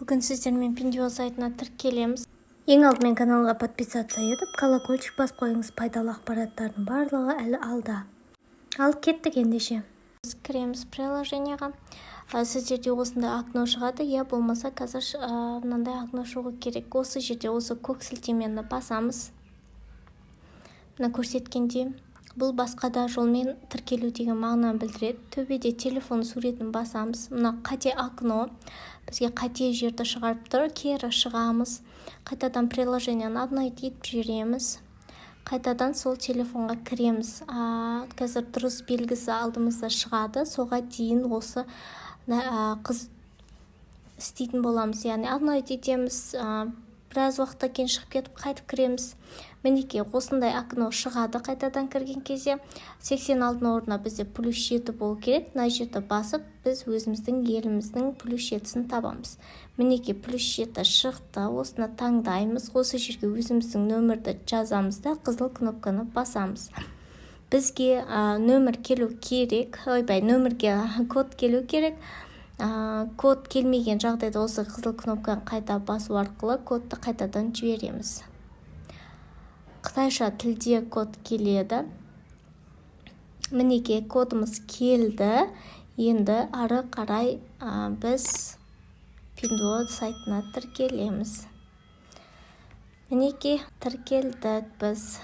Бүгін сіздермен Пиндуодуо сайтына тіркелеміз. Ең алдымен каналға подписаться етіп, колокольчик басып қойыңыз. Пайдалы ақпараттардың барлығы әлі алда. Ал кеттік ендеше. Біз кіреміз приложение ға. Сіздерде осындай окно шығады, я болмаса қазір мынандай окно шығу керек. Осы жерде осы көк сілтемені басамыз. Мына көрсеткендей, бұл басқа да жолмен тіркелу деген мағынаны білдіреді. Төбеде телефон суретін басамыз. Мына қате окно, бізге қате жерді шығарып тұр. Кері шығамыз, қайтадан приложение ні обновить етіп жібереміз, қайтадан сол телефонға кіреміз. Қазір дұрыс белгісі алдымызда шығады. Соға дейін осы қыз істейтін боламыз, яғни обновить етеміз. Біраз уақыттан кейін шығып кетіп, қайтып кіреміз. Мінекей, осындай окно шығады. Қайтадан кірген кезде 86-ның орнына бізде +7 болу керек. Мына жерді басып, біз өзіміздің еліміздің +7-сін табамыз. Мінекей, +7 шықты. Осыны таңдаймыз. Осы жерге өзіміздің нөмірді жазамыз да, қызыл кнопканы басамыз. Бізге нөмір келу керек, ойбай, нөмірге код келу керек. Код келмеген жағдайда осы қызыл кнопканы қайта басу арқылы кодты қайтадан жібереміз. Қытайша тілде код келеді. Мінекей, кодымыз келді. Енді ары қарай біз Пиндуодуо сайтына тіркелеміз. Мінекей, тіркелдік біз.